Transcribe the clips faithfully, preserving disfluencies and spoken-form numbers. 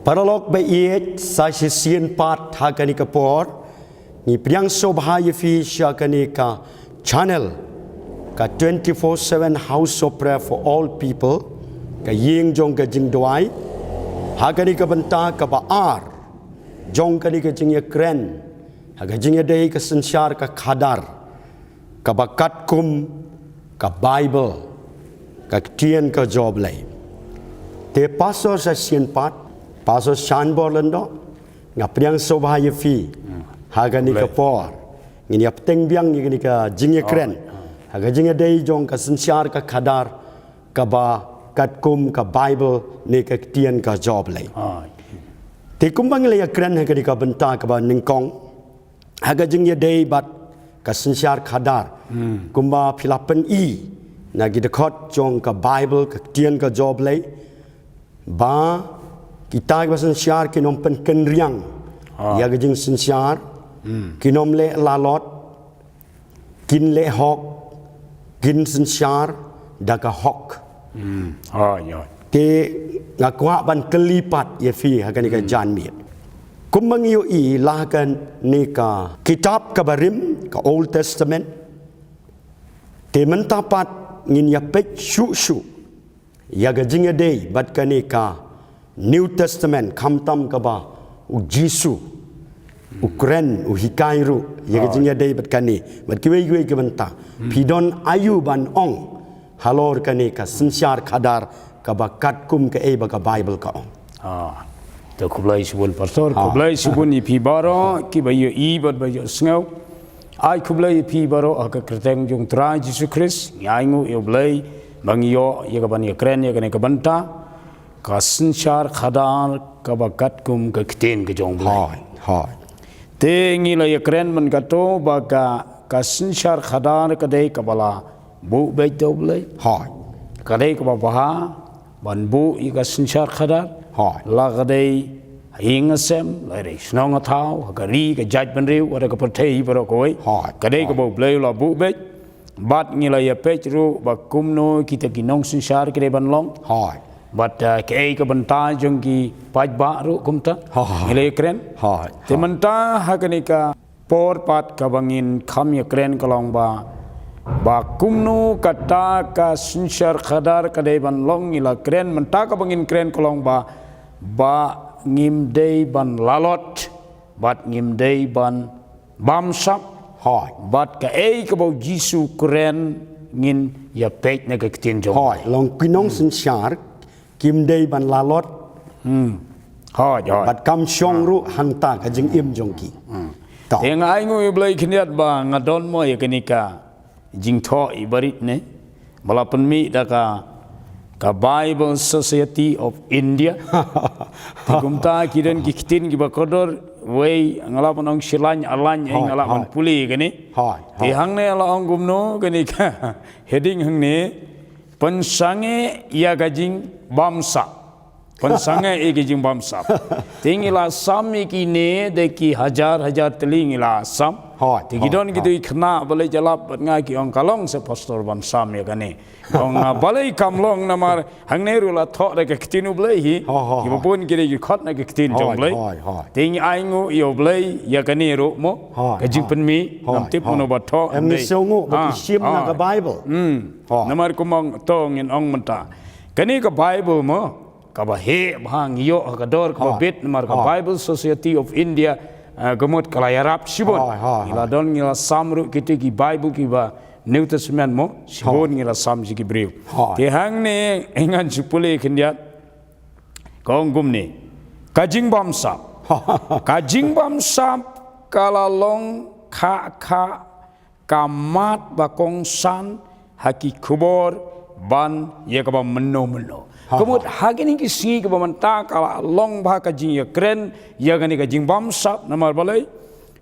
Paralok ba ïeit, sa shisien pat ha kane ka por ngi pdiang sngewbha ïa phi sha kane ka channel ka twenty-four seven House of Prayer for All People, ka ïing jong ka jingduwai, ha kane ka bynta kaba ar jong kane ka jingïakren ha ka jingïadei ka synshar ka khadar kaba katkum ka Baibl, ka ktien ka jong U Blei. Te pastor sa shisien pat, Pastor Shanbor Lyngdoh, nga pdiang sngewbha ïa phi ha kane ka por. Ngin ïa bteng biang ïa kane ka jingïakren ha ka jingïadei jong ka synshar ka khadar kaba katkum ka Baibl ne ka ktien ka jong U Blei. Te kumba ngi la ïakren ha kane ka bynta kaba nyngkong ha ka jingïadei bad ka synshar khadar, kumba phi la pyni na ki dkhot jong ka Baibl, ka ktien ka jong U Blei, ba kita kiba synshar kin ym pynkynriang ïa ka jingsynshar, kin ym leh lalot, kin leh hok, kin synshar da ka hok. Te nga kwah ban kylli pat ïa phi ha kane ka janmiet. Kumba ngi ïohi la ha kane ka kitab kaba rim, ka Old Testament, te mynta pat ngin ïa peit shuh shuh ïa ka jingïadei bad kane ka New Testament, khamtam kaba U Jisu u kren, u hikai ruh ïa ka jingïadei bad kane, bad kiwei kiwei ki bynta. Phi don aïu ban ong halor kane ka synshar khadar kaba katkum kaei ba ka Baibl ka ong? To khublei shibun pastor, khublei shibun ïa phi baroh kiba ïohi bad ba ïohsngew. Ai khublei ïa phi baroh ha ka kyrteng jong U Trai Jisu Khrist. Ngi ainguh ïa U Blei ba ngi ïoh ïa kaban ïakren ïa kane ka bynta, ka synshar khadar kaba katkum ka ktien ka jong U Blei. Te ngi la ïakren mynta kato ba ka, ka synshar khadar ka dei kaba la buh beit da U Blei. Ka dei kaba bha ban buh ïa ka synshar khadar. La ka dei ha ïing ha sem, la ka dei shnong ha thaw, ha ka ri, ka jaitbynriew, ha ka pyrthei baroh kawei. Ka dei kaba U Blei u la buh beit. Bad ngi la ïa peit ruh ba kumno kita ki nongsynshar ki dei ban long. Bad, eh, kaei ka bynta jong ki paidbah ruh kumta. Ngi la ïakren. Te mynta ha kane ka por pat kaba ngin kham ïakren ka long ba, ba kumno kata ka synshar khadar ka dei ban long, ngi la kren. Mynta kaba ngin kren ka long ba, ba ngim dei ban lalot bad ngim dei ban bamsap. Bad kaei kaba U Jisu u kren ngin ïa peit na ka ktien jong U Blei. Long ki nongsynshar kim dei ban lalot. Bad kam shong ruh hangta ka jingim jong ki. Te nga ainguh ïa U Blei khyndiat ba nga don mo ïa kane ka jingthoh i barit ne ba la pynmih da ka, ka Bible Society of India. Te kumta ki don ki ktien kiba kordor, wei nga lah ban ong shi lain ar lain, eh, nga lah ban pule kane. Te hangne la ong kumno kane ka heading hangne, pynsangeh ïa ka jingbamsap. Pynsangeh ïa ka jingbamsap. Te ngi la sam ïa kine da ki hajar hajar tylli ngi la sam. Te ki don kito ki khynnah ba la ïalap bad nga ki ong ka long seh pastor ban sam ïa kane. Ong, ah, balei kam long namar hangne ruh la thoh da ka ktien U Blei hi. Kiba bun ki dei ki khot na ka ktien jong U Blei. Te ngi ainguh ïa U Blei ïa kane ruh mo. Ka jingpynmih, ngam tip mano ba thoh. Em ngi sngewnguh ba ki shim na ka Bible. Namar kumba to ngin ong mynta, kane ka Bible mo, kaba heh bha, ngi ïoh ha ka dor kaba bit, namar ka Bible Society of India, eh, ka mut ka la ïarap shibun. Ngi la don, ngi la sam ruh kito ki Bible kiba New Testament mo, shibun ngi la sam sha ki briew. Te hangne ngan shu pule khyndiat. Ka ong kumne, ka jingbamsap. Ka jingbamsap ka la long kha kha ka mat ba kongsan ha ki khubor ban ïa kaba mynno mynno. Ka mut ha kine ki sngi kaba mynta ka la long bha ka jingïakren ïa kane ka jingbamsap, namar balei?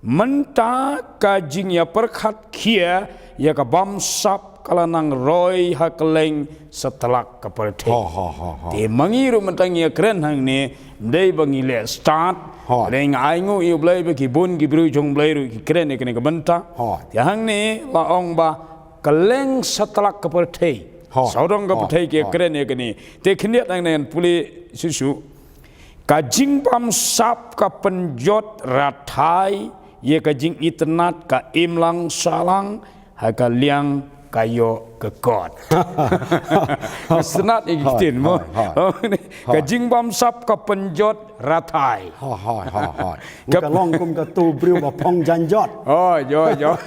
Mynta ka jingïapyrkhat khia ïa ka bamsap ka la nang roi ha kylleng satlak ka pyrthei. Te ma ngi ruh mynta ngi ïakren hangne, ym dei ba ngi leh stad. Dei nga ainguh ïa U Blei ba ki bun ki briew jong U Blei ruh ki kren ïa kane ka bynta. Te hangne la ong ba kylleng satlak ka pyrthei, sawdong ka pyrthei ki ïakren ïa kane. Te khyndiat hangne ngan pule shuh shuh. Ka jingbamsap ka pynjot rathai ïa ka jingitynnad, ka imlang sahlang ha ka liang ka ïoh ka kot. Ka snat ïa ki ktien mo. Hoi, hoi, hoi. Ka jingbamsap ka pynjot rathai. Hoi, hoi, hoi, hoi. Ka long kum ka tu briew ba phong janjot. Hoi, hoi, hoi.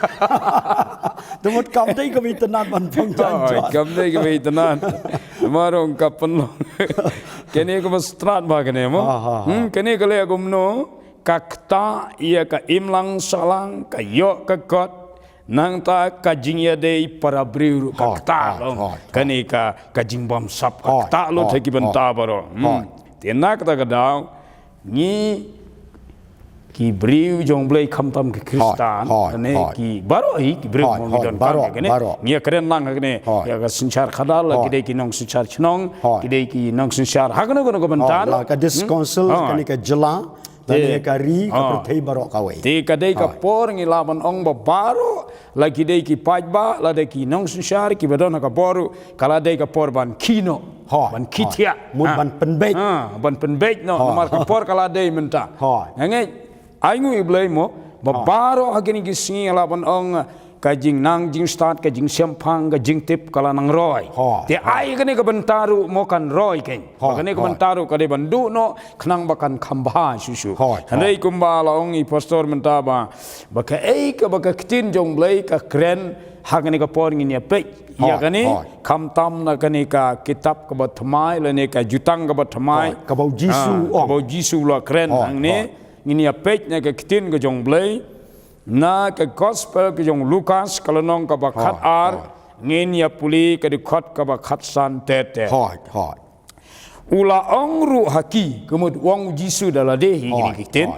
Te mut kam dei ka itynnad ban phong janjot. Hoi, kam dei ka itynnad. Marong ka pynlong. Kane ka ba snat ba kane mo. Ha, ha, ha. Hmm, kane ka leh kumno, ka ktah ïa ka imlang sahlang, ka ïoh ka kot. Nangta ka jingïadei para briew ruh ka ktah long. Kane ka, ka jingbamsap ka ktah lut ha ki bynta baroh. Hmm. Te na kata ka daw, ngi ki briew jong Blei khamtam ki Khristan, kane ki baroh hi ki briew mo ngi don baroh kane. Ngi ïa kren lang ha kane, ïa ka synshar khadar la ki dei ki nongsynshar shnong, ki dei ki nongsynshar ha kano kano ka bynta. La ka district council, kane ka jylla, kane ka ri, ka pyrthei baroh kawei. Te ka dei ka por ngi lah ban ong ba baroh, la ki dei ki paidbah, la dei ki nongsynshar, ki ba don ha ka bor ruh, ka la dei ka por ban khie noh. Ban khie thiah. Mut ban pynbeit. Ha, ban pynbeit noh, namar ka por ka la dei mynta. Nga ngeit, ai nguh ïa U Blei mo, ba baroh ha kine ki sngi nga lah ban ong, ka jingnang jingstad, ka jingshemphang, ka jingtip ka la nang roi. Te ai kane ka bynta ruh mo kan roi keiñ. Ba kane ka bynta ruh ka dei ban duh noh, khnang ba kan kham bha shuh shuh. Hynrei kumba la ong i pastor mynta ba, ba kaei kaba ka ktien jong Blei ka kren, ha kane ka por ngin ïa peit ïa kane, khamtam na kane ka kitab kaba thymmai lane ka jutang kaba thymmai. Kaba U Jisu ong. Kaba U Jisu la kren hangne. Ngin ïa peit na ka ktien ka jong Blei, na ka gospel ka jong Lukas ka lynnong kaba khatar, ngin ïa pule ka dkhot kaba khatsan ter ter. U la ong ruh ha ki, ka mut u ong U Jisu da lade hi kine ki ktien.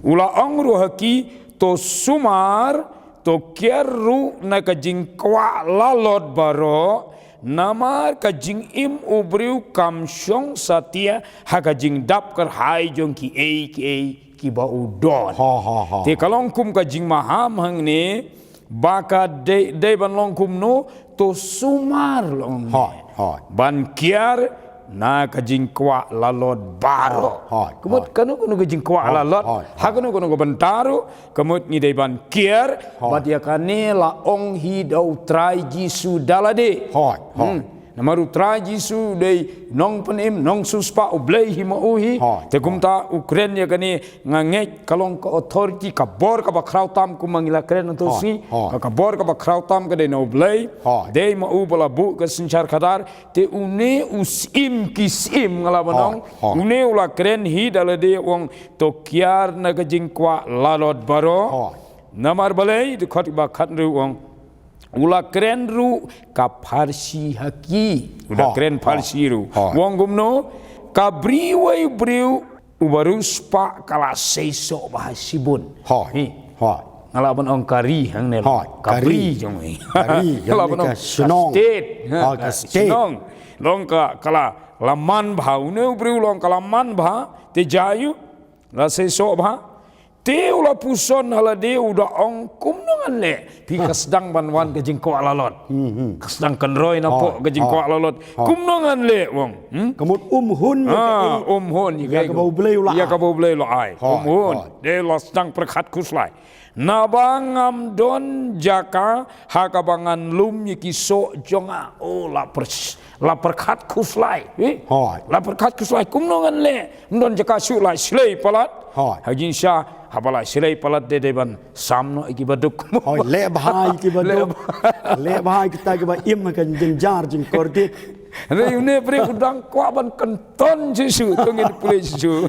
U la ong ruh ha ki, to sumar, to kiar ruh na ka jingkwah lalot baroh, namar ka jingim u briew kam shong satia ha ka jingdap kyrhai jong kiei kiei kiba u don. Te ka long kum ka jingmaham hangne, ba ka dei, dei ban long kumno, to sumar long. Ban kiar na ka jingkwah lalot baroh. Ka mut kano kano ka jingkwah lalot, ha kano kano ka bynta ruh, ka mut ngi dei ban kiar, bad ïa kane la ong hi da U Trai Jisu da lade. Namar U Trai Jisu dei nongpynim, nongsiewspah U Blei hi ma u hi. Te kumta u kren ïa kane, nga ngeit ka long ka authority, ka bor kaba khraw tam kumba ngi la kren hangto sngi. Ka bor kaba khraw tam ka dei na U Blei. Dei ma u ba la buh ka synshar khadar. Te une u Syiem ki syiem nga la ban ong. Une u la kren hi da lade u ong to kiar na ka jingkwah lalot baroh. Namar balei, dkhot ba khathynriew u ong. U la kren ruh ka pharshi ha ki. U la kren pharshi ruh. U ong kumno, ka bri wei briew uba riewspah ka la seisoh bha shibun. Nga lah ban ong ka ri hangne. Ka bri jong ngi. Nga lah ban ong ka state. Ka state. Long ka, ka la, la man bha. Une u briew long ka la man bha. Te jia ïa u, la seisoh bha. Te u la puson ha lade u da ong kumno ngan leh. Phi ka sdang ban wan ka jingkwah lalot. Ka sdang kynroi na pdeng ka jingkwah lalot. Kumno ngan leh u ong. Ka mut um hun ïa ka, um hun ïa kaba U Blei u la ai. Um hun. Te la sdang pyrkhat khuslai. Naba ngam don jaka ha kaba ngan lum ïa ki soh jong nga. Oh, la pyr, la pyrkhat khuslai. La pyrkhat khuslai kumno ngan leh. Ym don jaka shuh, la shlei palat. Ha jingshisha haba la shlei palat te dei ban sam noh ïa kiba duk. Leh bha ïa kiba duk. Leh bha ïa kita kiba im ha ka jynjar jingkordit. Hynrei une briew u dang kwah ban kynton shuh shuh, to ngin pule shuh shuh.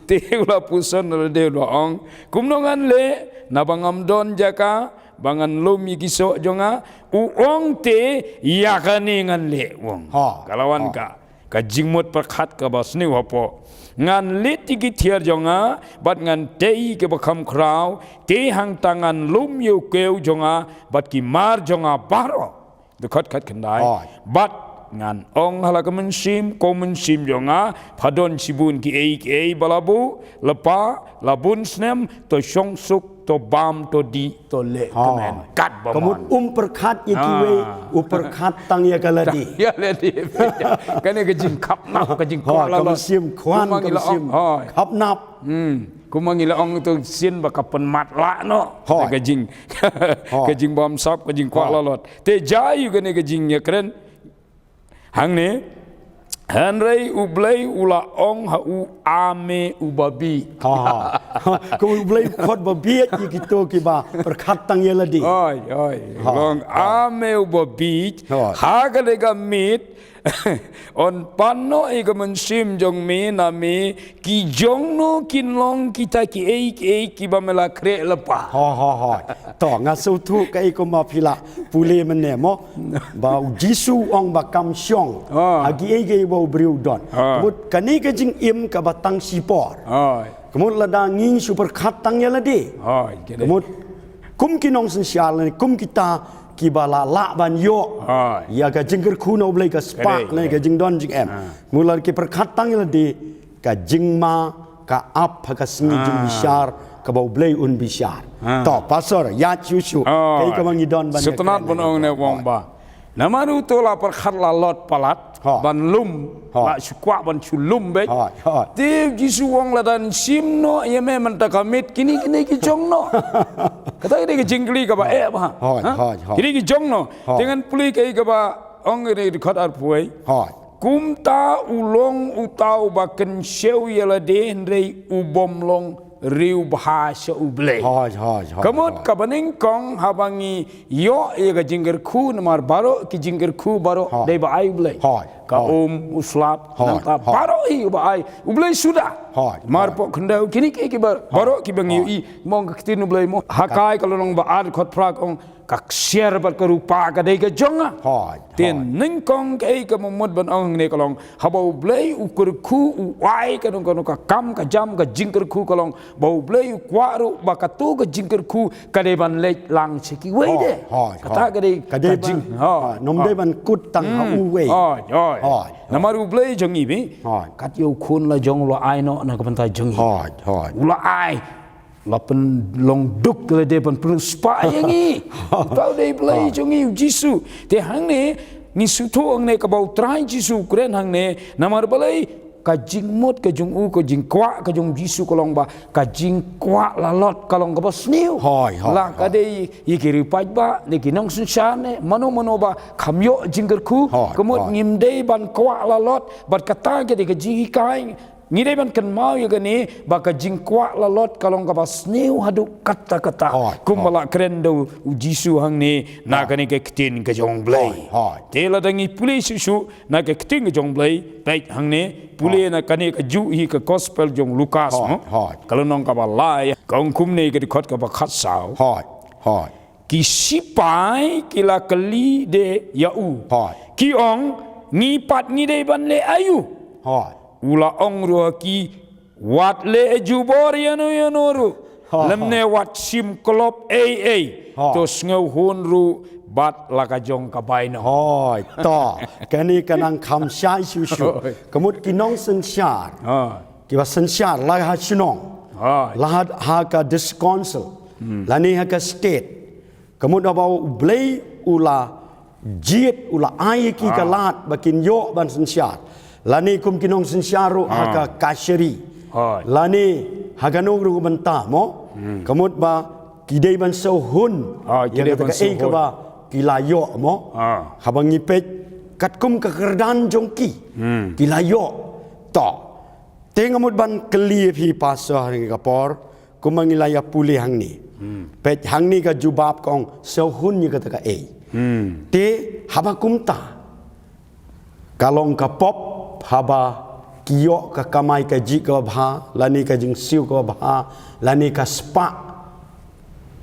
Te u la puson ha lade u la ong, kumno ngan leh, naba ngam don jaka ba ngan lum ïa ki soh jong nga. U ong te, ïa kane ngan leh u ong. Ka la wan ka, ka jingmut pyrkhat kaba sniew hapoh. Ngan leit ïa ki thiar jong nga bad ngan tei ïa kiba kham khraw. Te hangta ngan lum ïa u kiew jong nga bad ki mar jong nga baroh. Dkhot khatkhyndai. Bad Ngan ong ha la ka mynsiem, ko mynsiem jong nga, pha don shibun kiei kiei ba la buh lypa, la bun snem, to shong suk, to bam, to dih, to leh kmen katba mon. Ka mut um pyrkhat ïa kiwei, u pyrkhat tang ïa ka lade. Ïa lade. Kane ka jingkhapnap, ka jingkwah lalot. Ka mynsiem khwan, ka mynsiem khapnap. Hmm. Kumba ngi la ong to sien ba ka pynmat lah noh. Ka jing, ka jingbamsap, ka jingkwah lalot. Te jia ïa kane ka jingïakren hangne, hynrei U Blei u la ong ha u, a me u babieit. Ka U Blei u khot babieit ïa kito kiba pyrkhat tang ïa lade. Hoi, hoi. Long, a me u babieit. Ha kane ka miet, yn pan noh ïa ka mynsiem jong me na me, ki jong no kin long kita kiei kiei kiba me la khreh lypa. Hoi, hoi, hoi. To, nga sngewthuh kaei kumba phi la pule mynne mo. Ba U Jisu u ong ba kam shong ha kiei kiei ba u briew u don. Ka mut kane ka jingim kaba tang shipor. Ka mut lada ngi shu pyrkhat tang ïa lade. Ka mut kum ki nongsynshar lane kum kita kiba la lah ban ïoh ïa ka jingkyrkhu na U Blei, ka spah lane ka jingdon jingem. Ka mut lada ki pyrkhat tang ïa lade, ka jingma ka ap ha ka sngi jingbishar kaba U Blei un bishar. To, Pastor, ïa shuh shuh. Kaei kaba ngi don ban ïakren, ban ong ne, u ong ba, namar uto la pyrkhat lalot palat ban lum, la shu kwah ban shu lum beit. Te U Jisu u ong lada yn shim noh ïa me mynta ka miet, kine kine ki jong noh. Kata ka dei ka jingkylli kaba eh bha. Kine ki jong noh. Te ngan pule kaei kaba ong ïa kane ka dkhot arphew wei. Kumta u long uta uba kynshew ïa lade hynrei u bym long riewbha sha U Blei. Ka mut kaba nyngkong haba ngi ïoh ïa ka jingkyrkhu, namar baroh ki jingkyrkhu baroh dei ba ai U Blei. Ka um, u slap, nangta baroh hi uba ai U Blei suda. Namar pok khyndew kine kiei kiba baroh kiba ngi ïohi, mo, ka ktien U Blei mo. Haggai ka lynnong ba ar dkhot phra ka ong, ka ksiar bad ka rupa ka dei ka jong nga. Te nyngkong kaei kaba mut ban ong hangne ka long, haba U Blei u kyrkhu, u ai kano kano ka kam ka jam, ka jingkyrkhu, ka long ba U Blei u kwah ruh ba kato ka jingkyrkhu ka dei ban leit lang sha kiwei de. Kata ka dei ka jing, ym dei ban kut tang ha uwei. Namar U Blei jong ngi, kat ïa u khun la jong u la ai noh na ka bynta jong ngi. U la ai. La pynlong duk lade ban pynspah ïa ngi. Uta u dei Blei jong ngi, U Jisu. Te hangne ngi sngewthuh hangne kaba U Trai Jisu u kren hangne, namar balei? Ka jingmut ka jong u, ka jingkwah ka jong U Jisu ka long ba ka jingkwah lalot ka long kaba sniew. La ka dei ïa ki riewpaidbah ne ki nongsynshar ne mano mano ba kham ïoh jingkyrkhu, ka mut ngim dei ban kwah lalot. Bad kata ka dei ka jinghikai. Ngi dei ban kynmaw ïa kane ba ka jingkwah lalot ka long kaba sniew haduh katta katta. Kumba la kren da U Jisu hangne na kane ka ktien ka jong U Blei. Te lada ngi pule shuh shuh na ka ktien ka jong U Blei, peit hangne, pule na kane kajuh hi ka gospel jong u Lukas mo. Ka lynnong kaba lai, ka ong kumne, ka dkhot kaba khatsaw. Ki sipai ki la kylli de ïa u, ki ong, ngi pat ngi dei ban leh aïu? U la ong ruh ha ki, wat leh jubor ïano ïano ruh, lymne wat shim klop ei ei. To sngewhun ruh bad la ka jong ka bainong. To, kane ka nang kham shai shuh shuh. Ka mut ki nongsynshar, kiba synshar la ha shnong, la ha ka district council, lane ha ka state. Ka mut haba U Blei u la jied, u la ai ïa ki ka lad ba kin ïoh ban synshar, lane kum ki nongsynshar ruh ha ka kashari, lane ha kano ruh ka bynta mo. Ka mut ba ki dei ban sngewhun ïa kata kaei kaba ki la ïoh mo. Haba ngi peit katkum ka kyrdan jong ki, ki la ïoh. To, te nga mut ban kylli ïa phi, Pastor, ha kane ka por, kumba ngi la ïa pule hangne. Peit hangne ka jubab ka ong, sngewhun ïa kata kaei. Te haba kumta, ka long ka pop haba ki ïoh ka kamai kajih kaba bha, lane ka jingsiew kaba bha, lane ka spah?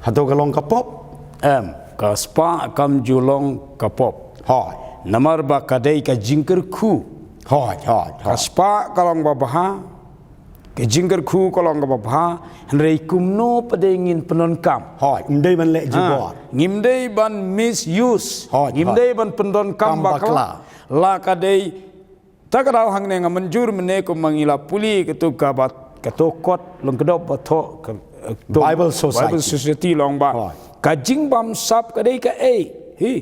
Hato ka long ka pop? Em, ka spah kam ju long ka pop. Namar ba ka dei ka jingkyrkhu. Ka spah ka long ba bha, Ka jingkyrkhu ka long kaba bha, hynrei kumno pat de ngin pyndonkam. Hooid, ym dei ban leh jubor. Ngim dei ban misuse. Hooid, ngim dei ban pyndonkam bakla. La ka dei, ta ka daw hangne nga mynjur mynne kumba ngi la pule kato kaba, kato kot lyngkdop ba thoh ka, eh, to Bible Society. Bible Society long ba. Hooid. Ka jingbamsap ka dei kaei. Hi.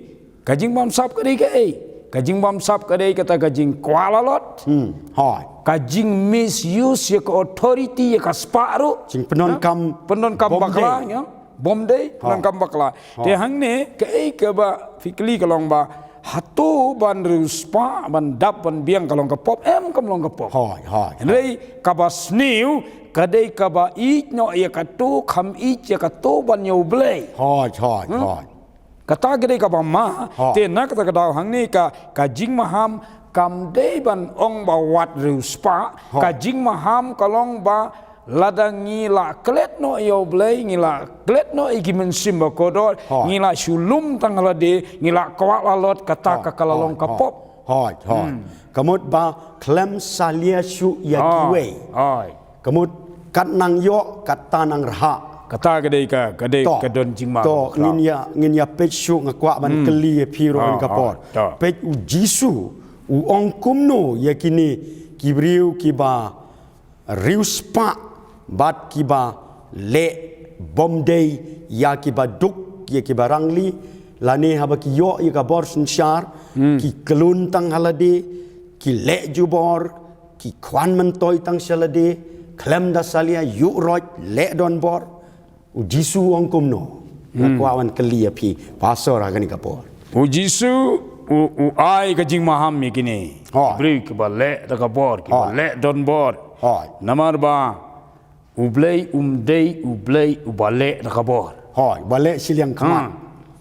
Ka jingbamsap ka dei kaei. Ka jingbamsap ka dei kata ka jingkwah lalot. Hmm. Hooid. Ka jingmisuse ïa ka authority ïa ka spah ruh. Jingpyndonkam. Pyndonkam bakla, ïa. Bym dei, pyndonkam bakla. Te hangne, kaei kaba phi kylli ka long ba, hato ban riewspah, ban dap, ban biang ka long ka pop, em kam long ka pop. Hooid, hooid. Hynrei kaba sniew, ka dei kaba ïeit noh ïa kato, kham ïeit ïa kato ban ïa U Blei. Hooid, hooid, hooid. Kata ka dei kaba ma, te na kata ka daw hangne ka, ka jingmaham kam dei ban ong ba wat riewspah, ka jingmaham ka long ba lada ngi la klet noh ïa U Blei, ngi la klet noh ïa ki mynsiem bakordor, ngi la shu lum tang ha lade, ngi la kwah lalot kata ka ka la long ka pop. Hooid, hooid. Ka mut ba khlem salia shuh ïa kiwei. Hooid. Ka mut kat nang ïoh, kat ta nang rhah. Kata ka dei ka, ka dei ka don jingma. To, ngin ïa, ngin ïa peit shuh, nga kwah ban kylli ïa phi ruh ha kane ka por. Peit U Jisu, u ong kumno ïa kine ki briew kiba riewspah bad kiba leh bymdei ïa kiba duk, ïa kiba rangli, lane haba ki ïoh ïa ka bor synshar, ki klun tang ha lade, ki leh jubor, ki khwan myntoi tang sha lade, khlem da salia, ïuh roit, leh donbor. U Jisu u ong kumno? Nga kwah wan kylli ïa phi, Pastor, ha kane ka por. U Jisu u, u ai ka jingmaham ïa kine. Hooid. Briew kiba leh da ka bor, kiba leh donbor. Hooid. Namar ba U Blei um dei U Blei uba leh da ka bor. Hooid, uba leh shiliang khmat.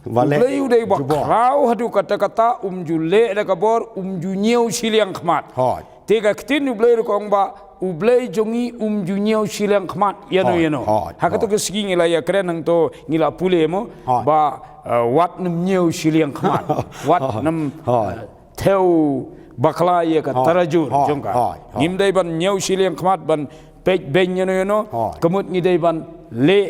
Uba leh jubor. U Blei u dei uba khraw haduh katta katta, um ju leh da ka bor, um ju ñiew shiliang khmat. Hooid. Te ka ktien U Blei ruh ka ong ba U Blei jong ngi um ju ñiew shiliang khmat ïano ïano. Hooid. Ha kato ka sngi ngi la ïakren hangto, ngi la pule mo, ba, eh, wat nym ñiew shiliang khmat. Wat nym, eh, thew bakla ïa ka tarajur jong ka. Ngim dei ban ñiew shiliang khmat ban peit beiñ ïano ïano. Ka mut ngi dei ban leh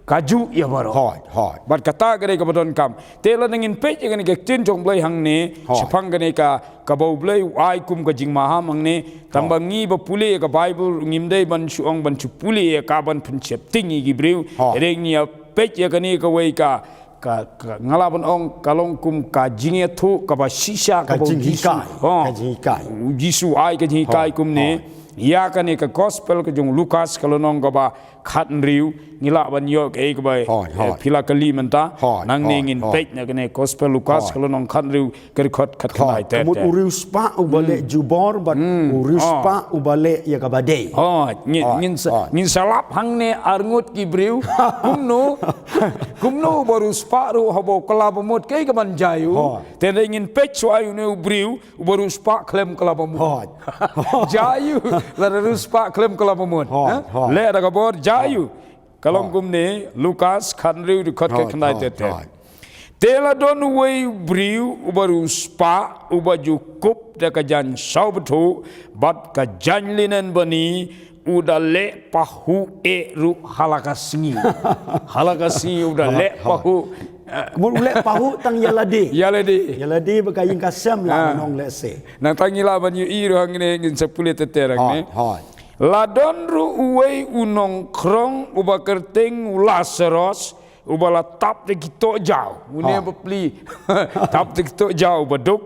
kajuh ïa baroh. Hooid, hooid. Bad kata ka dei kaba donkam. Te lada ngin peit ïa kane ka ktien jong U Blei hangne, shaphang kane ka, kaba U Blei u ai kum ka jingmaham hangne, tang ba ngi ba pule ïa ka Bible, ngim dei ban shu ong ban shu pule ïa ka ban pynsheptieng ïa ki briew. Hynrei ngi ïa peit ïa kane kawei ka, ka, ka, nga lah ban ong ka long kum ka jingïathuh kaba shisha kaba U Jisu. Ka jinghikai. U Jisu u ai ka jinghikai kumne. Ïa kane ka gospel ka jong u Lukas ka lynnong kaba khathynriew, ngi lah ban ïoh kaei kaba, eh, phi la kylli mynta. Nangne ngin peit na kane gospel Lukas ka lynnong khathynriew, ka dkhot khatkhyndai ter ter. Ka mut u riewspah uba leh jubor bad u riewspah uba leh ïa kaba dei. Hooid, ngin, ngin sa, ngin sa lap hangne arngut ki briew. Kumno, kumno uba riewspah ruh haba u kylla ba mut kaei kaban jia ïa u. Te ngin peit shuwa ïa une u briew uba riewspah khlem kylla ba mut. Jia ïa u lada riewspah khlem kylla ba mut. Leh da ka bor, jia ïa u. Ka long kumne, Lukas khathynriew dkhot khatkhyndai ter ter. Te la don uwei u briew uba riewspah, uba ju kup da ka jaiñ saw bthuh bad ka jaiñ linen bani, u da leh pahuh eh ruh ha la ka sngi. Ha la ka sngi u da leh pahuh. Mut u leh pahuh tang ïa lade. Ïa lade. Ïa lade ba ka ïing ka sem la nong lehse. Nangta ngi lah ban ïohi ruh hangne, ngin sa pule ter ter hangne. Hooid, hooid. La don ruh uwei u nongkhrong uba kyrteng u Lasaros, uba la tap da ki tohjaw. Une ba pli. Tap da ki tohjaw uba duk.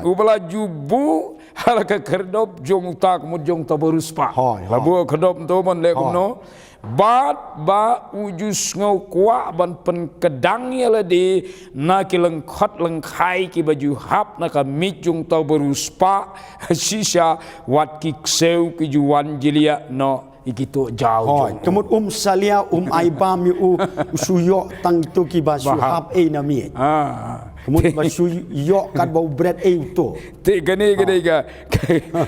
Uba la ju buh ha la ka khyrdop jong uta ka mut jong uta ba riewspah. La buh ha ka khyrdop to ban leh kumno. Bad ba u ju sngew kwah ban pynkdang ïa lade na ki lyngkhot lyngkhai kiba ju hap na ka miej jong uta ba riewspah. Shisha wat ki ksew ki ju wan jliah noh ïa ki tohjaw jong u. Ka mut um salia, um ai bam ïa u, u shu ïoh tang kito kiba shu hap ei na miej. Ka mut ba shu ïoh katba u bret ei uto. Te kane, kane ka, ka,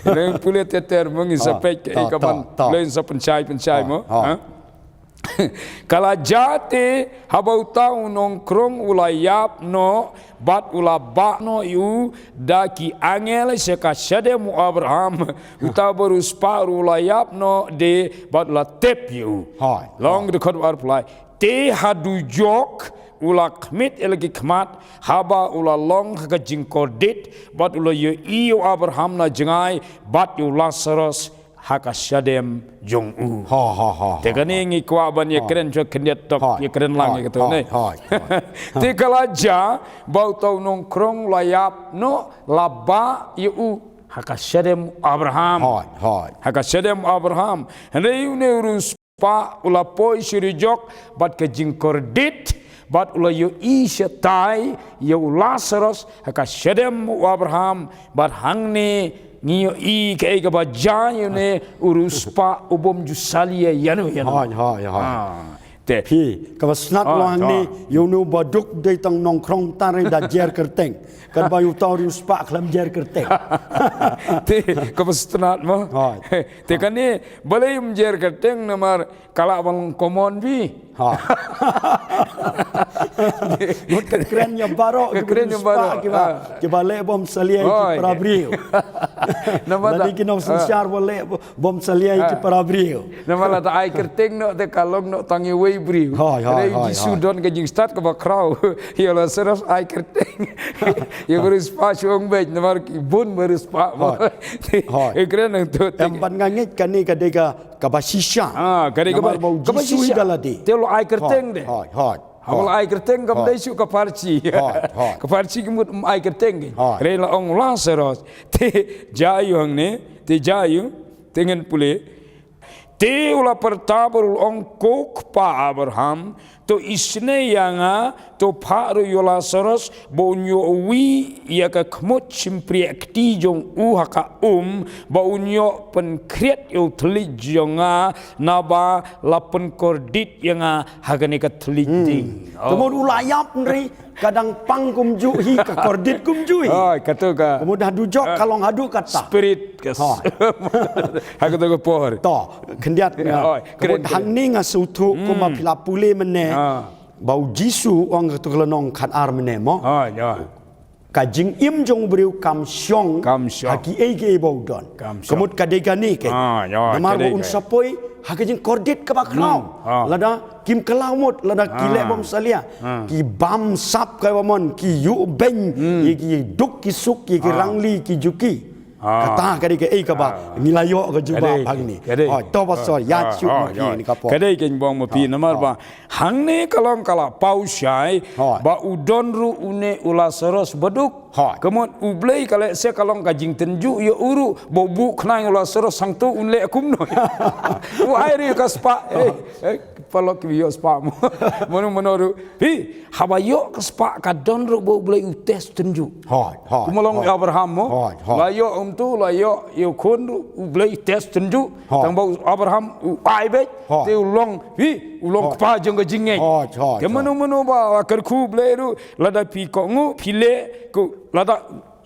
ka pule ter ter mo, ngin sa peit kaei kaban, lei sa pynshai pynshai mo. Ka la jia te, haba uta u nongkrong u la ïap noh, bad u la bah noh ïa u da ki angel sha ka shadem u Abraham. Uta u riewspah ruh u la ïap noh de, bad u la tep ïa u. Hooid. Long dkhot arphew lai. Te ha dujok u la khmih ïa la ki khmat, haba u la long ha ka jingkordit, bad u la ïohi ïa u Abraham na jngai, bad ïa u Lasaros ha ka shadem jong u. Hooid, hooid, hooid. Te kane ngi kwah ban ïakren shuwa khyndiat tok, ïakren lang ïa kato ne. Te ka la jia ba uta u nongkrong u la ïap noh, la bah ïa u ha ka shadem Abraham. Hooid, hooid. Ha ka shadem Abraham. Hynrei une u riewspah u la poi sha dujok bad ka jingkordit, bad u la ïohi shatai ïa u Lasaros ha ka shadem u Abraham, bad hangne ngi ïohi kaei kaba jia ïa une u riewspah u bym ju salia ïano ïano. Hooid, hooid, hooid. Ah, te. Phi, kaba sngewtynnat long hangne, ïa une u baduk dei tang nongkrong tang re da jer kyrteng. Katba uta u riewspah khlem jer kyrteng. Te, kaba sngewtynnat mo. Hooid. Te kane, balei um jer kyrteng namar ka lah ban long common phi. Hooid. Mut ka kren ïa baroh, ka kren ïa baroh. Kiba, kiba leh bym salia ki para briew. Namar lada ki nongsynshar ba leh bym salia ki para briew. Namar lada ai kyrteng noh te ka long noh tang ïa uwei u briew. Hooid, hooid, hooid. Jisu don ka jingstad kaba khraw. Ïa u Lasaros ai kyrteng. Ïa u riewspah shu ong beit namar ki bun u riewspah. Hooid. Ïa kren nangta. Em, bad nga ngeit kane ka dei ka kaba shisha. Ah, ka dei kaba, namar ba u Jisu hi da lade. Te u la ai kyrteng de. Hooid, hooid. Haba u la ai kyrteng kam dei shuh ka pharshi. Hooid, hooid. Ka pharshi ka mut um ai kyrteng. Hooid. Hynrei la ong Lasaros. Te jia ïa u hangne, te jia ïa u, te ngin pule. Te u la pyrta bad u la ong ko Kpa Abraham, to isynei ïa nga, to phah ruh ïa u Lasaros, ba un ïoh wi ïa ka khmut shympriah kti jong u ha ka um, ba un ïoh pynkhriat ïa u thylliej jong nga, naba la pynkordit ïa nga ha kane ka thylliej ding. Te mut u la ïap hynrei ka dang pang kumjuh hi, ka kordit kumjuh hi. Hooid, kato ka. Ka mut ha dujok ka long haduh katta. Spirit ka. Hooid. Ha kato ka por. To, khyndiat nga. Hooid, kren, kren. Ka mut hangne nga sngewthuh kumba phi la pule mynne. Ba u Jisu u ong kato ka lynnong khatar mynne mo. Hooid, hooid. Ka jingim jong u briew kam shong. Kam shong. Ha kiei kiei ba u don. Kam shong. Ka mut ka dei kane ke. Namar ba un sa poi ha ka jingkordit kaba khraw. Lada kim kylla mut, lada ki leh bym salia. Ki bam sap kaba mon, ki ïuh beiñ, ïa ki duk ki suk, ïa ki rangli ki juki. Kata ka dei kaei kaba ngi la ïoh ka jubab hangne. Ka dei. Hooid, to pastor, ïa shu ma phi ni ka por. Ka dei kein bong ma phi namar ba hangne ka long ka la paw shai ba u don ruh une u Lasaros baduk. Hooid. Ka mut U Blei ka leh se ka long ka jingtynjuh ïa u ruh, ba u buh khnang ïa u Lasaros hangto un leh kumno. U ai ruh ka spah. Eh, eh, paralok ki ïoh spah mo. Mano mano ruh. Phi, haba ïoh ka spah ka don ruh ba U Blei u test tynjuh. Hooid, hooid. Kumba long ïa u Abraham mo. Hooid, hooid. La ïoh um tu, la ïoh ïa u khun ruh U Blei test tynjuh. Hooid. Tang ba u Abraham u ai beit. Hooid. Te u long, phi, u long kpa jong ka jingngeit. Hooid, hooid. Te mano mano ba la kyrkhu U Blei ruh, lada phi kohnguh, phi leh, ko lada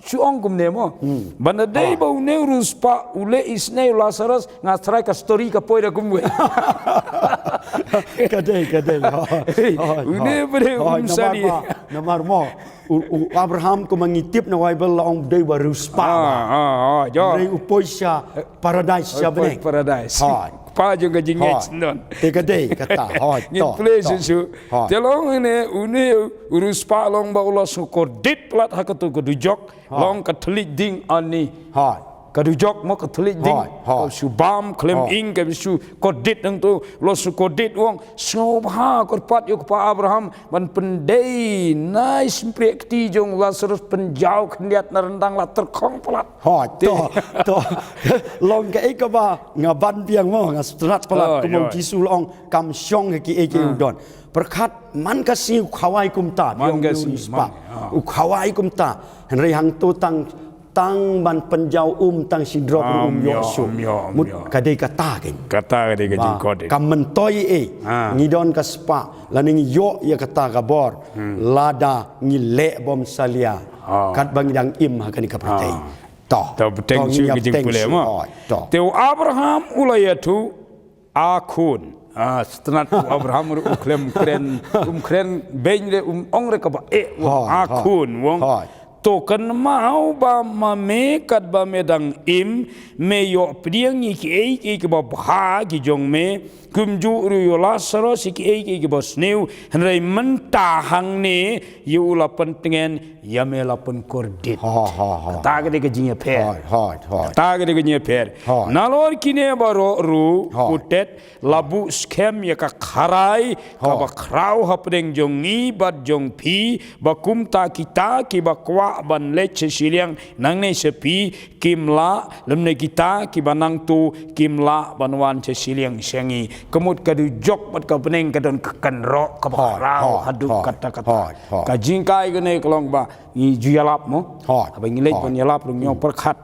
shu ong kumne mo. Ba na dei ba une u riewspah u leh isynei u Lasaros, nga tharai ka story ka poi da kumwei. Ka dei, ka dei. Hooid, hooid. Une ba dei u riewspah. Namar mo, u, u Abraham kumba ngi tip na Baibl la ong dei ba riewspah. Ah, ah, ah, ïa. Dei u poi sha paradais sha bneng. Paradais. Hooid. Kpa jong ka jingngeit syndon. Te ka dei kata. Hooid. Ngin pule shuh shuh. Te long une, une u riewspah long ba u la sngewkordit palat ha kato ka dujok. Long ka thylliej ding ani. Hooid. Ka dujok mo ka thylliej ding. Hooid, hooid. Ka shu bam khlem ing, ka shu kordit nangto. Lo shu kordit, u ong sngewbha kyrpad ïa u Kpa Abraham ban pyndei na i shympriah kti jong u Lasaros, pynjaw khyndiat na ryndang, la tyrkhong palat. Hooid, to, to. Long kaei kaba nga ban biang mo, nga sngewtynnat palat kumba u Jisu u la ong kam shong ha kiei kiei u don. Pyrkhat man ka sngi u khawai kumta, man ka sngi u spah. U khawai kumta. Hynrei hangto tang, tang ban pynjaw um tang shi drop ruh um ïoh shuh. Mut ka dei kata kein. Kata ka dei ka jingkordit. Kam myntoi ei. Ngi don ka spah lane ngi ïoh ïa kata ka bor. Lada ngi leh bym salia katba ngi dang im ha kane ka pyrthei. To. To, bteng shuh ka jingpule mo. Te u Abraham u la ïathuh, a khun. Ah, sngewtynnat u Abraham ruh u khlem kren, um kren beiñ re, um ong re kaba eh, u ong, Hooid, hooid. Akhun, u ong. Hooid. To kynmaw ba ma me katba me dang im, me ïoh pdiang ïa kiei kiei kiba bha ki jong me, kumjuh ruh ïa u Lasaros ïa kiei kiei kiba sniew, hynrei mynta hangne ïa u la pyntngen, ïa me la pynkordit. Hooid, hooid, hooid. Kata ka dei ka jingïapher. Hooid, hooid, hooid. Kata ka dei ka jingïapher. Hooid. Nalor kine baroh ruh, Hooid. Putet, la buh skhem ïa ka kharai, Hooid. Kaba khraw hapdeng jong ngi bad jong phi, ba kumta kita kiba kwah ban leit sha shiliang nangne sha phi, kim lah, lymne kita kiba nangto, kim lah ban wan sha shiliang sha ngi. Ka mut ka dujok bad ka bneng ka don ka kynroh kaba Hooid, khraw hooid, haduh hooid, katta katta. Hooid, hooid. Ka jinghikai kane ka long ba ngi ju ïalap mo. Hooid, Haba ngi leit hooid. Ban ïalap ruh ngi ong pyrkhat.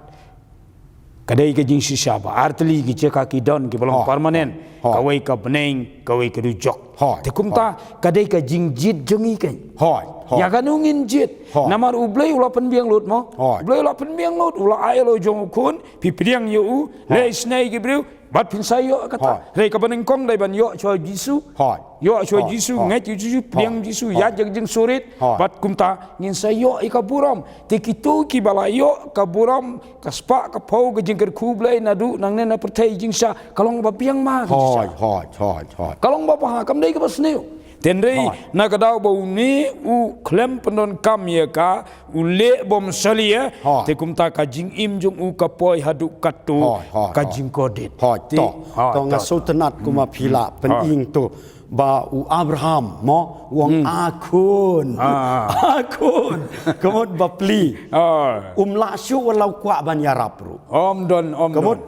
Ka dei ka jingshisha ba artylli ki jaka ki don kiba long Hooid, permanent. Hooid. Kawei ka bneng, kawei ka dujok. Hooid, Te kumta hooid. Ka dei ka jingjied jong ngi keiñ. Hooid, hooid. Ïa kano ngin jied. Hooid. Namar U Blei u la pynbiang lut mo. Hooid. U Blei u la pynbiang lut, u la ai ïa la u jong u khun, phi pdiang ïa u, Hooid. Leh isynei ki briew, bad phin sa ïoh kata. Hooid. Hynrei kaba nyngkong dei ban ïoh shuwa Jisu. Hooid. Ïoh shuwa Hooid. Jisu, Hooid. Ngeit ïa Jisu, Hooid. Pdiang Jisu, Hooid. Ïaid ïa ka jingsurit, Hooid. Bad kumta ngin sa ïoh ïa ka burom. Te kito kiba la ïoh ka burom, ka spah ka phew, ka jingkyrkhu Blei naduh nangne na pyrthei jingshisha, ka long ba biang ma ka jingshisha. Hooid, hooid, hooid, hooid. Ka long ba bha, kam dei kaba sniew. Hynrei, Hooid. Na ka daw ba une u khlem pyndonkam ïa ka, u leh bym salia, Hooid. Te kumta ka jingim jong u ka poi haduh katto, Hooid, hooid, ka hooid. Jingkordit. Hooid, Te, to, hooid, to nga to, to. Sngewtynnat kumba phi la Hmm. Hooid. Pynïeng to. Ba u Abraham mo, u ong Hmm. akhun. Ah. Akhun. Ka mut bapli. Ah. Um lah shuh wat la u kwah ban ïarap ruh. Ym don, ym don. Ka mut,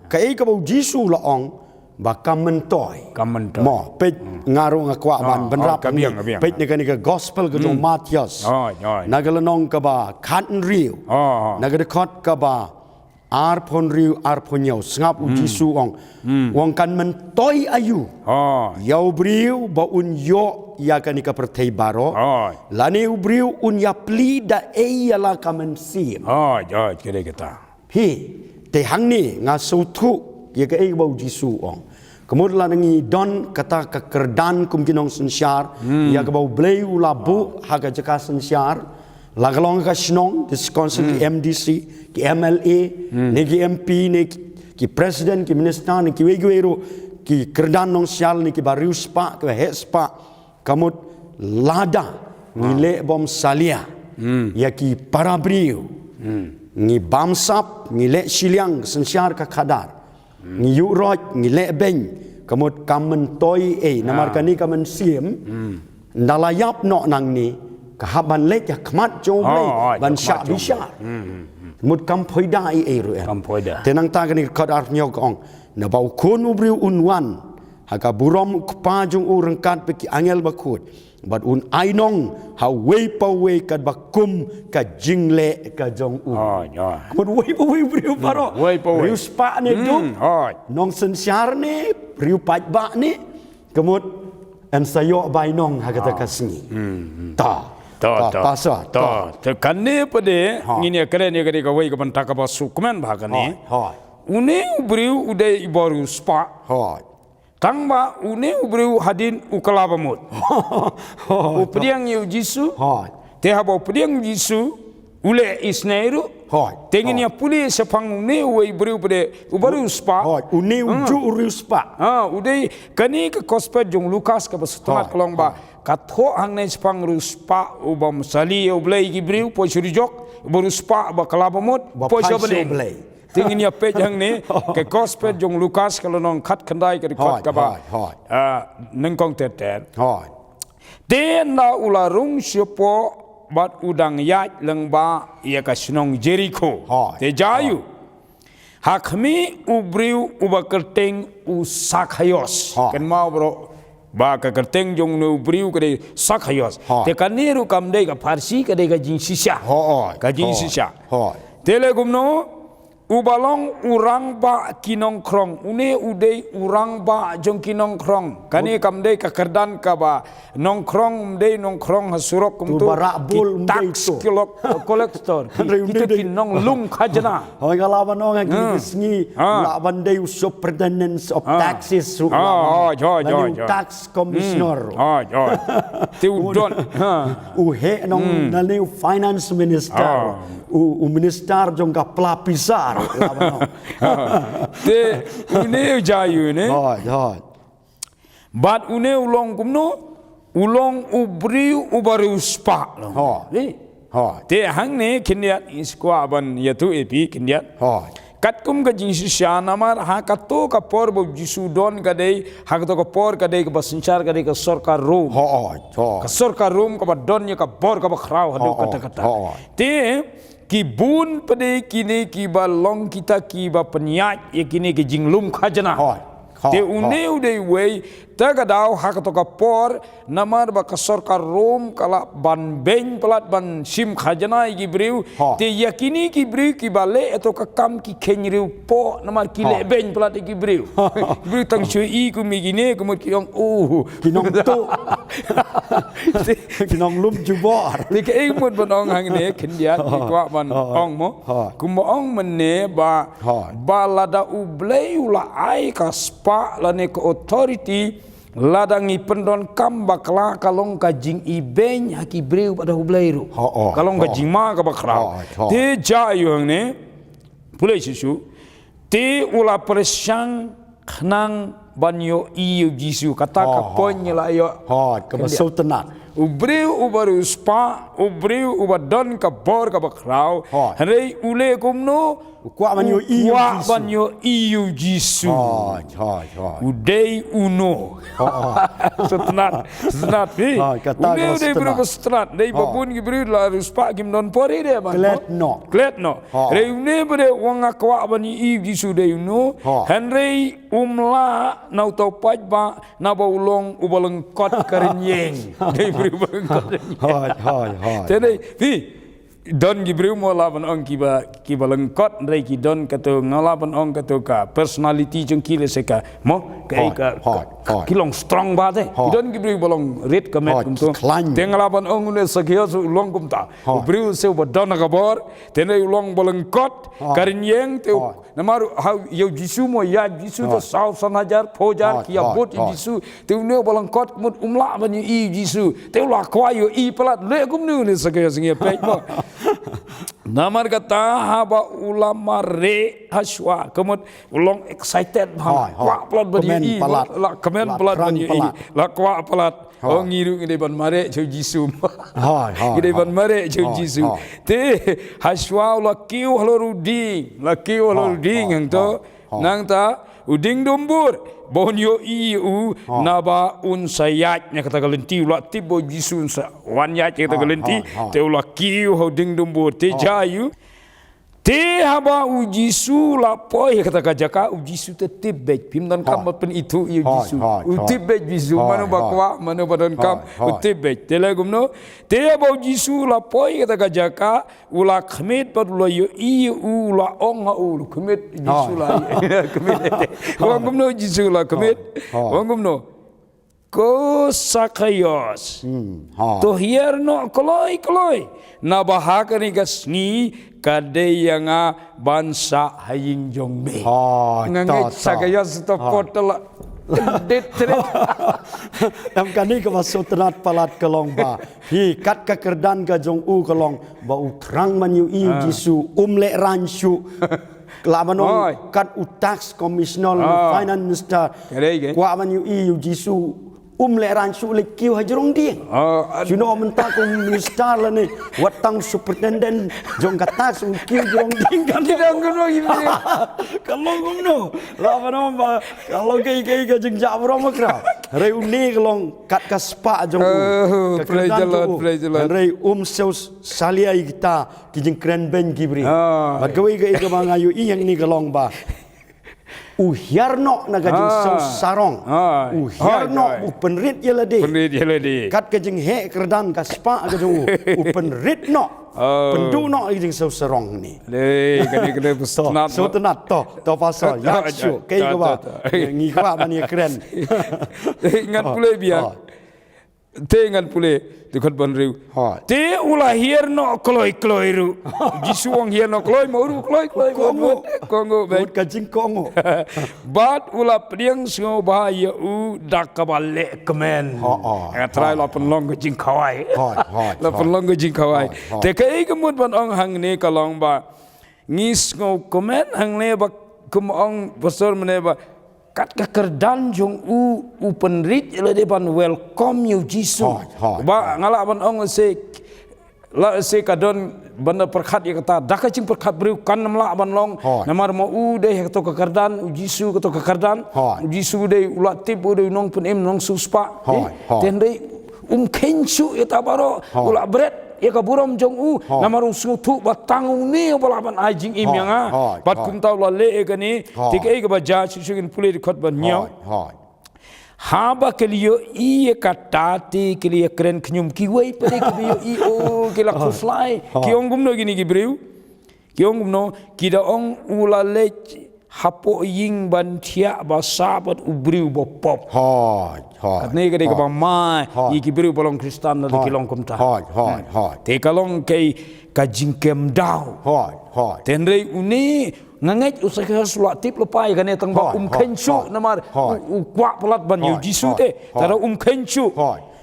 kaei kaba u Jisu u la ong, ba kam myntoi. Kam myntoi. Mo, peit Hmm. nga ruh nga kwah ban Ah, bynrap oh, ka biang, ka biang. Peit na kane ka gospel ka jong Hmm. Mathaios. Oh, oh. Na ka lynnong kaba khathynriew. Oh, oh. Na ka dkhot kaba arphew hynriew, arphew hynñiew. Sngap u Hmm. Jisu u ong. Hmm. U ong kan myntoi aïu. Oh. Ïa u briew ba un ïoh ïa kane ka pyrthei baroh. Oh. Lane u briew un ïapli da ei ïa la ka mynsiem. Oh, oh, ka dei kata. Hi, te hangne nga sngewthuh ïa kaei ba u Jisu u ong. Ka mut lada ngi don kata ka kyrdan kum ki nongsynshar, Hmm. ïa kaba U Blei u la buh ha ka jaka synshar, la ka long ka shnong, ki council, ki Hmm. M D C, ki M L A, Hmm. ne ki M P, ne ki, ki president, ki minister, ne kiwei kiwei ruh, ki kyrdan nongsynshar, ne kiba riewspah, kiba heh spah, Ka mut lada ngi Ah. leh bym salia Hmm. ïa ki para briew, Hmm. ngi bamsap, ngi leh shiliang synshar ka khadar, Hmm. ngi ïuh roit, ngi leh beiñ, ka mut kam myntoi ei, namar Ah. kane ka mynsiem, Hmm. ynda la ïap noh nangne, ka hap ban leit ha khmat jong U Blei, Oh, oh, ban ha khmat shah jong bishar. Hmm, hmm, hmm. Mut kam phoida ei ei ruh em. Kam phoida. Te nangta kane ka dkhot arphew hynñiew ka ong, naba U Khun u briew un wan ha ka burom U Kpa jong u ryngkat bad ki angel bakhuid, bad un ai nong ha uwei pa uwei katba kum ka jingleh ka jong u. Hooid, hooid. Ka mut uwei pa uwei u briew baroh. Hmm, uwei pa uwei. Riewspah ne Hmm, duk. Hooid. Nongsynshar ne, riew paidbah ne. Ka mut yn sa ïoh bai nong ha kata ka sngi. Hmm, hmm. Ta. Ta, ta, ta, pastor, ta. Ta. Te kane pat de, Ha. ngin ïa kren ïa kane kawei ka bynta kaba sngewkmen bha kane. Hooid, hooid. Une u briew u dei uba riewspah. Hooid. Tangba une u briew hadien u kylla bamut. Hooid. U pdiang ïa U Jisu. Hooid. Te haba u pdiang U Jisu, u leh isynei ruh. Hooid. Te ngin Hooid. ïa pule shaphang une uwei u briew pat de uba riewspah. Hooid. Une u Hmm. juh riewspah. Ha, u dei kane ka gospel jong Lukas kaba sngewtynnat Hooid. ka long ba. Hooid. Ka thoh hangne shaphang riewspah uba ym salia ïa U Blei ki briew, poi sha dujok, uba riewspah uba kylla bamut, Ba poi sha phai sha bneng. U Blei. Te ngin ïa peit hangne, ka gospel jong Lukas ka lynnong khatkhyndai ka dkhot Hooid, kaba, hooid, hooid. ah, nyngkong ter ter. Hooid. Te ynda u la rung shapoh bad u dang ïaid lyngba ïa ka shnong Jerikho. Hooid. Te jia aiu. Hooid. Ha khmih u briew uba kyrteng u Sakhaios. Hooid. Kynmaw baroh ba ka kyrteng jong une u briew ka dei Sakhaios. Hooid. Te kane ruh kam dei ka pharshi, ka dei ka jingshisha. Hooid. Ka jingshisha. Hooid. Hooid. Te leh kumno, Uba long u rangbah ki nongkhrong. Une u dei u rangbah jong ki nongkhrong. Kane kam dei ka kyrdan kaba nongkhrong, ym dei nongkhrong ha surok kumto. Ki tax collector, ki, kito ki nonglum khajna. Hoi, nga lah ban ong ha kine ki sngi, lah ban dei u superintendent of taxes, u tax commissioner. Te u don, u heh nong, nane u finance minister, u, u minister jong ka pla pisa, lah ban ong. Te une u jia ïa une. Hoi, hoi. Bad une u long kumno, u long u briew uba riewspah long. Te hangne khyndiat ngi sngewkwah ban ïathuh ïa phi khyndiat. Katkum ka jingshisha namar ha kato ka por ba u Jisu don ka dei, ha kato ka por ka dei kaba synshar ka dei ka sorkar Rom. Ka sorkar Rom kaba don ïa ka bor kaba khraw haduh katta katta. Te ki bun pat de kine kiba long kita kiba pynïaid ïa kine ki jinglum khajna. Te une u dei uwei, te ka daw ha kato ka por, namar ba ka sorkar Rom ka lah ban beiñ palat ban shim khajna ïa ki briew. Te ïa kine ki briew kiba leh ïa kato ka kam ki kheiñ riewpoh namar ki leh beiñ palat ïa ki briew. Ki briew tang shu i kum ïa kine, kumut ki ong, oh, ki nongtuh. Ki nonglum jubor. Te kaei mut ban ong hangne khyndiat, ngi kwah ban ong mo. Kumba ong mynne ba, ba lada U Blei u la ai ka spah lane ka authority, lada ngi pyndonkam bakla ka long ka jingibeiñ ha ki briew bad ha U Blei ruh. Ka long ka jingma kaba khraw. Te jia ïa u hangne, pule shisha. Te u la pyrshang khnang ban ïohi ïa u Jisu, kata ka point ngi la ïoh. Kaba sngewtynnat. U briew uba riewspah, u briew uba don ka bor kaba khraw. Hynrei u leh kumno? U kwah ban ïohi ïa u Jisu. U dei uno. Sngewtynnat, sngewtynnat, eh. Une u dei briew ba sngewtynnat, dei ba bun ki briew la riewspah kim don por ïa u dei ban klet noh. Klet noh. Hynrei une ba dei u ong nga kwah ban ïohi ïa u Jisu, dei uno. Hynrei um lah na uto u paidbah naba u long uba lyngkot ka rynïeng. Dei briew ba lyngkot ka rynïeng. Te dei, phi, don ki briew mo lah ban ong kiba, kiba lyngkot, hynrei ki don kato, nga lah ban ong kato ka personality jong ki lehse ka, mo, ka, ka, ka, ki long strong ba te. Ki don ki briew ba long rit ka met kumto. Te nga lah ban ong une Sakios u long kumta. U briew se uba don ka bor, te hynrei u long ba lyngkot ka rynïeng te u Namar ha ïa u Jisu mo, ïa u Jisu te saw san hajar, phew hajar ki ïa bud ïa u Jisu. Te une u ba lyngkot kumut um lah ban ïohi ïa u Jisu. Te u la kwah ïohi palat, leh kumne une Sakios, ngi ïa peit mo. Namar kata haba u la mareh hashwa, kumut u long excited bha, kwah palat ban ïohi, la kmen palat ban ïohi, la kwah palat. Oh, ngi ruh ngi dei ban mareh sha u Jisu. Ngi dei ban mareh sha u Jisu. Te hashwa u la kiew halor u dieng, la kiew halor u dieng hangto. Nangta u dieng dumbur ba un ïohi ïa u, naba un sa ïaid na kata ka lynti, u la tip ba u Jisu un sa wan ïaid na kata ka lynti. Te u la kiew ha u dieng dumbur. Te jia ïa u Te haba u Jisu la poi ha kata ka jaka, u Jisu te tip beit. Phim donkam ban pynithuh ïa u Jisu. U tip beit u Jisu, mano ba kwah, mano ba donkam, u tip beit. Te leh kumno? Te haba u Jisu la poi ha kata ka jaka, u la khmih bad u la ïohi ïa u, u la ong ha u, u la khmih, u Jisu la ïohi, khmih. U ong kumno u Jisu, u la khmih? U ong kumno? Ko Sakios, to hiar noh kloi kloi, naba ha kane ka sngi ka dei ïa nga ban sah ha ïing jong me. Nga ngeit Sakios to pot la. Em, kane kaba sngewtynnat palat ka long ba, hi, kat ka kyrdan ka jong u ka long ba u thrang ban ïohi ïa u Jisu, um lehraiñ shuh. Lah ban ong kat u tax commissioner, u finance minister, kwah ban ïohi ïa u Jisu, um lehraiñ shuh, u leit kiew ha jrong dieng. Shuh noh mynta kum minister lane wat tang superintendent jong ka tax u kiew jrong dieng. Ka long kumno, ka long kumno? Lah ban ong ba ka long kaei kaei ka jingjah burom khraw. Hynrei une ka long kat ka spah jong u, ka kyrdan jong u. Hynrei um siew salia ïa kita ki jingkren beiñ ki briew. Bad kawei kaei kaba nga ïohi hangne ka long ba U hiar noh na ka jingsaw sarong. U hiar noh, u pynrit ïa lade. Kat ka jingheh kyrdan ka spah ka jong u. U pynrit noh. Pynduh noh ïa ka jingsaw sarong ni. Dei, kane kane. To, sngewtynnat to. To pasal. Ïa shu. Kaei kaba ngi kwah ban ïakren. Ngan pule biang. Te ngan pule, te khot ban riu. Te u la hiar noh kloi kloi ruh. Jisu ong hiar noh kloi, ma u ruh kloi kloi. Kohnguh. Kohnguh beit. Ka jingkohnguh. Bad u la pdiang sngewbha ïa u da kaba leh kmen. Nga Trai, la pynlong ka jingkhawai. La pynlong ka jingkhawai. Te kaei ka mut ban ong hangne ka long ba ngi sngewkmen hangne ba kum ong pastor mynne ba kat ka kyrdan jong u, u pynrit ïa lade ban welcome ïa u Jisu. Ba nga lah ban ong se, la se ka don ban da pyrkhat ïa kata, da ka jingpyrkhat briew kan ym lah ban long. Namar ma u dei ha kato ka kyrdan, u Jisu kato ka kyrdan. U Jisu dei u la tip u dei u nongpynim, nongsiewspah. Te hynrei um kheiñ shuh ïa ta baroh, u la bret ïa ka burom jong u. Namar u sngewthuh ba tang une uba lah ban ai jingim ïa nga. Bad kumta u la leh ïa kane. Te kaei kaba jia, shisha ngin pule dkhot ba hynñiew. Haba ki la ïohi ïa kata te ki la ïakren khñium, kiwei pat de kiba ïohi, oh, ki la khuslai. Ki ong kumno kine ki briew? Ki ong kumno? Ki da ong u la leit hapoh ïing ban thiah basa bad u briew ba pop. Katne ka dei kaba ma ïa ki briew ba long Khristan lada ki long kumta. Te ka long kaei, ka jingkem daw. Te hynrei une, nga ngeit u Sakhaios u la tip lypa ïa kane tang ba um kheiñ shuh namar u, u kwah palat ban ïa u Jisu te. Te da um kheiñ shuh.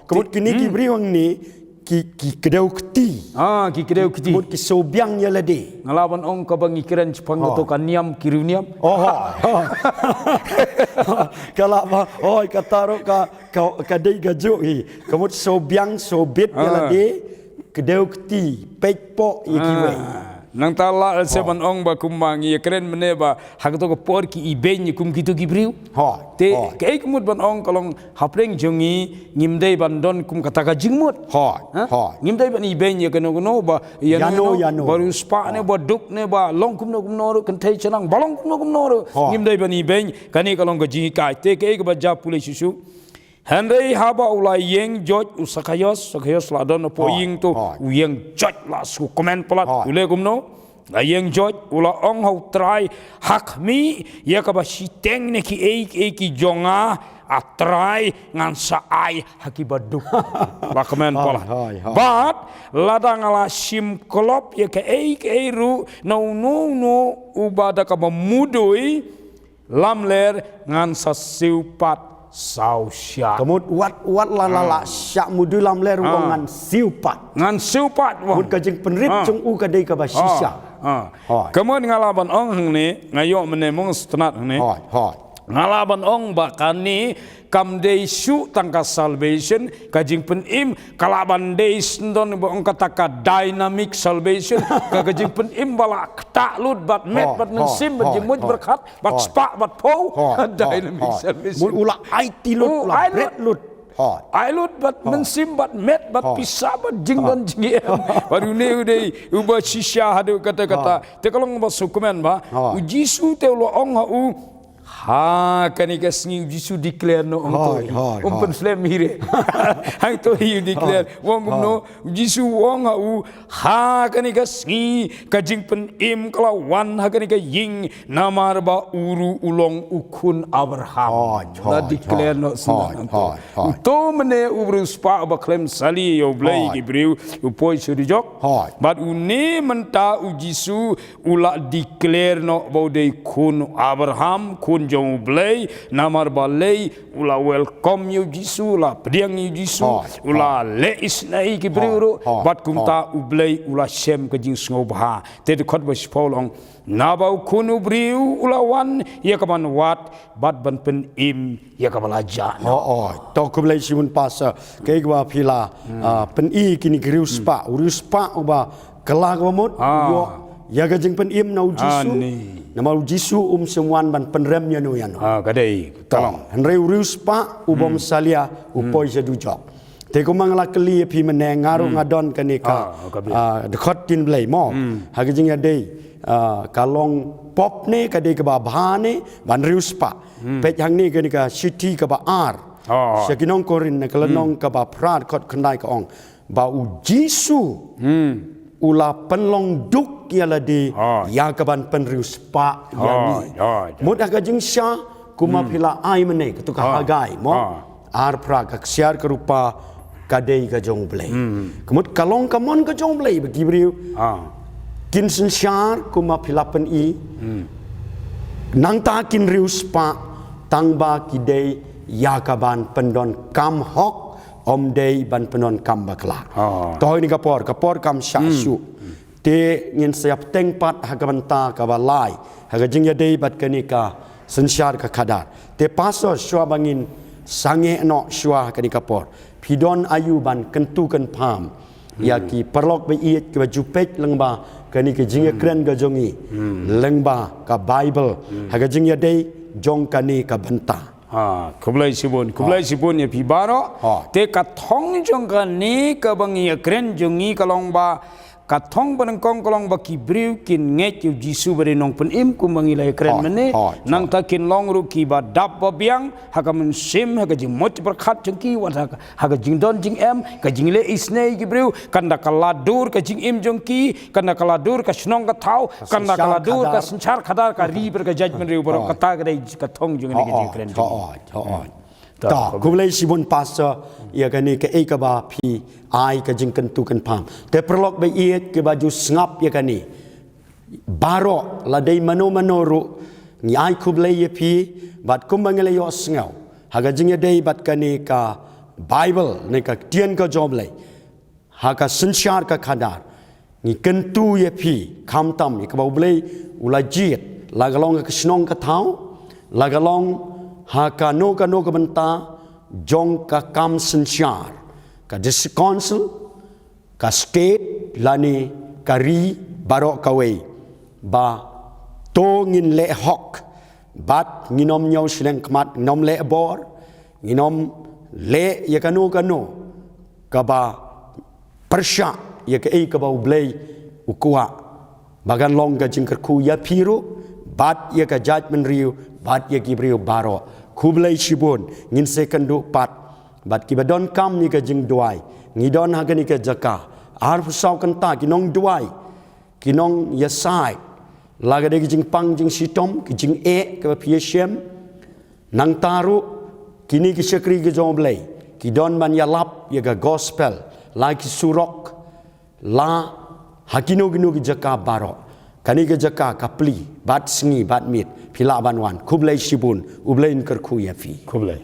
Ka mut kine ki briew hangne ki, ki kdew kti. Ah, ki kdew kti. Ka mut ki sngewbiang ïa lade. Nga lah ban ong kaba ngi kren shaphang kato ka niam ki riewniam. Ka lah ba, oi, kata ruh ka, ka, ka dei kajuh hi. Ka mut sngewbiang, sngewbit ïa lade, kdew kti, peit poh ïa kiwei. Nangta lah se ban ong ba kumba ngi ïakren mynne ba ha kato ka por ki ibeiñ ïa kum kito ki briew. Te kaei ka mut ban ong ka long hapdeng jong ngi, ngim dei ban don kum kata ka jingmut. Ngim dei ban ibeiñ ïa kano kano ba ïano ïano, ba riewspah ne ba duk ne ba long kumno kumno ruh, kynthei shnong ba long kumno kumno ruh. Ngim dei ban ibeiñ, kane ka long ka jinghikai. Te kaei kaba jia, pule shisha. Hynrei haba u la ïeng joit u Sakhaios, Sakhaios la don hapoh ïing to, u ïeng joit, la sngewkmen palat. U leh kumno? La ïeng joit, u la ong ha u Trai, ha khmih ïa kaba shiteng ne kiei kiei ki jong nga, A Trai, ngan sa ai ha kiba duk. La kmen palat. Bad lada nga la shim klop ïa kaei kaei ruh na uno uno uba da kaba mudui, lamler ngan sa siew pat saw shah. Ka mut wat, wat la la la shah mudui lamler u ong ngan siew pat. Ngan siew pat, u ong. Mut ka jingpynrit jong u ka dei kaba shisha. Ka mut nga lah ban ong hangne, nga ïoh mynne mo, sngewtynnat hangne. Nga lah ban ong ba kane kam dei shuh tang ka salvation, ka jingpynim, ka lah ban dei shen don ba ong kata ka dynamic salvation, ka, ka jingpynim ba la ktah lut bad met bad mynsiem bad jingmut jingpyrkhat bad spah bad phew. Dynamic salvation. Mut u la aiti lut, u la bret lut. Ai lut bad mynsiem bad met bad pisa bad jingdon jingem. Bad une u dei uba shisha haduh katta katta. Te ka long ba sngewkmen ba u Jisu te u la ong ha u, ha kane ka sngi, u Jisu declare noh, ong to. Um pynslem hi re. Hangto hi u declare. U ong kumno? U Jisu u ong ha u, ha kane ka sngi ka jingpynim ka la wan ha kane ka ïing, namar ba u ruh u long u khun Abraham. La declare noh sngewbha. Uto mynne u briew spah uba khlem sali ïa u Blei ki briew, u poi sha dujok. Bad une mynta u Jisu u la declare noh ba u dei khun Abraham, khun jong u Blei, namar balei? U la welcome ïa u Jisu, u la pdiang ïa u Jisu, u la leh isynei ïa ki briew ruh, bad kumta u Blei u la shem ka jingsngewbha. Te dkhot ba shiphew u ong, naba u Khun u briew u la wan ïa ka ban wad bad ban pynim ïa kaba la jah noh. To khublei shibun Pastor, kaei kaba phi la pyni kine ki riewspah, u riewspah uba kylla kaba mut, u ïoh ïa ka jingpynim na u Jisu. Namar u Jisu um shym wan ban pynrem ïano ïano. Ka dei, ka long. Hynrei u riewspah u bym salia, u poi sha dujok. Te kumba nga la kylli ïa phi mynne, nga ruh nga don kane ka, ah, ka bia, ah, dkhot ktien Blei mo. Ha ka jingïadei, ah, ka long pop ne ka dei kaba bha ne ban riewspah. Peit hangne kane ka shithi kaba ar. Oh. Sha ki nong Korinth na ka lynnong kaba phra dkhot khyndai ka ong ba U Jisu u la pynlong duk ïa lade, oh, ïa kaban pynriewspah ïa ngi. Oh, oh, oh. Mut ha ka jingshisha kumba phi la ai mynne, katto ka, oh, Hagai mo. Oh. Ar phra, ka ksiar ka rupa ka dei ka jong U Blei. Ka mut ka long ka mon ka jong U Blei ba ki briew, ah, kin synshar kumba phi la pyni. Nangta kin riewspah tang ba ki dei ïa kaban pyndonkam hok, ym dei ban pyndonkam bakla. Ah. To ha kane ka por, ka por kam shah shuh. Te ngin sa ïa bteng pat ha ka bynta kaba lai ha ka jingïadei bad kane ka synshar ka khadar. Te pastor, shuwa ba ngin sangeh noh shuwa ha kane ka por, phi don aïu ban kyntu kynpham ïa ki paralok ba ïeit kiba ju peit lyngba kane ka jingïakren ka jong ngi lyngba ka Bible ha ka jingïadei jong kane ka bynta? Ha, khublei shibun, khublei shibun ïa phi baroh. Ha. Te ka thong jong kane kaba ngi ïakren jong ngi ka long ba, ka thong ba nyngkong ka long ba ki briew kin ngeit ïa U Jisu ba dei Nongpynim kumba ngi la ïakren mynne. Ha, ha. Nangta kin long ruh kiba dap ba biang ha ka mynsiem, ha ka jingmut jingpyrkhat jong ki, wat ha ka, ha ka jingdon jingem, ka jingleh isynei ki briew, kan da ka la dur ka jingim jong ki, kan da ka la dur ka shnong ka thaw, kan da ka la dur ka synshar khadar, ka ri bad ka jaitbynriew baroh. Kata ka dei ka thong jong kane ka jingkren jong ngi. To, khublei shibun pastor ïa kane kaei kaba phi ai ka jingkyntu kynpham. Te paralok ba ïeit kiba ju sngap ïa kane baroh, la dei mano mano ruh, ngi ai khublei ïa phi. Bad kumba ngi la ïohsngew ha ka jingïadei bad kane ka Bible ne ka ktien ka jong U Blei, ha ka synshar ka khadar, ngi kyntu ïa phi khamtam ïa kaba U Blei u la jied, la ka long ha ka shnong ka thaw, la ka long ha kano kano ka bynta jong ka kam synshar, ka district council, ka state lane ka ri baroh kawei, ba to ngin leh hok bad ngin ym ñiew shleng khmat, ngin ym leh bor, ngin ym leh ïa kano kano kaba pyrshah ïa kaei kaba U Blei u kwah ba kan long ka jingkyrkhu ïa phi ruh bad ïa ka jaitbynriew bad ïa ki briew baroh. Khublei shibun, ngin sa ïakynduh pat bad kiba donkam ïa ka jingduwai. Ngi don ha kane ka jaka arphew saw kynta ki nongduwai, ki nongïasaid, la ka dei ka jingpang jingshitom, ka jingeh kaba phi ïashem. Nangta ruh kine ki shakri ki jong U Blei ki don ban ïalap ïa ka gospel, la ki surok, la ha kino kino ki jaka baroh. Kane ka jaka ka plie bad sngi bad miet, phi lah ban wan. Khublei shibun, U Blei un kyrkhu ïa phi. Khublei.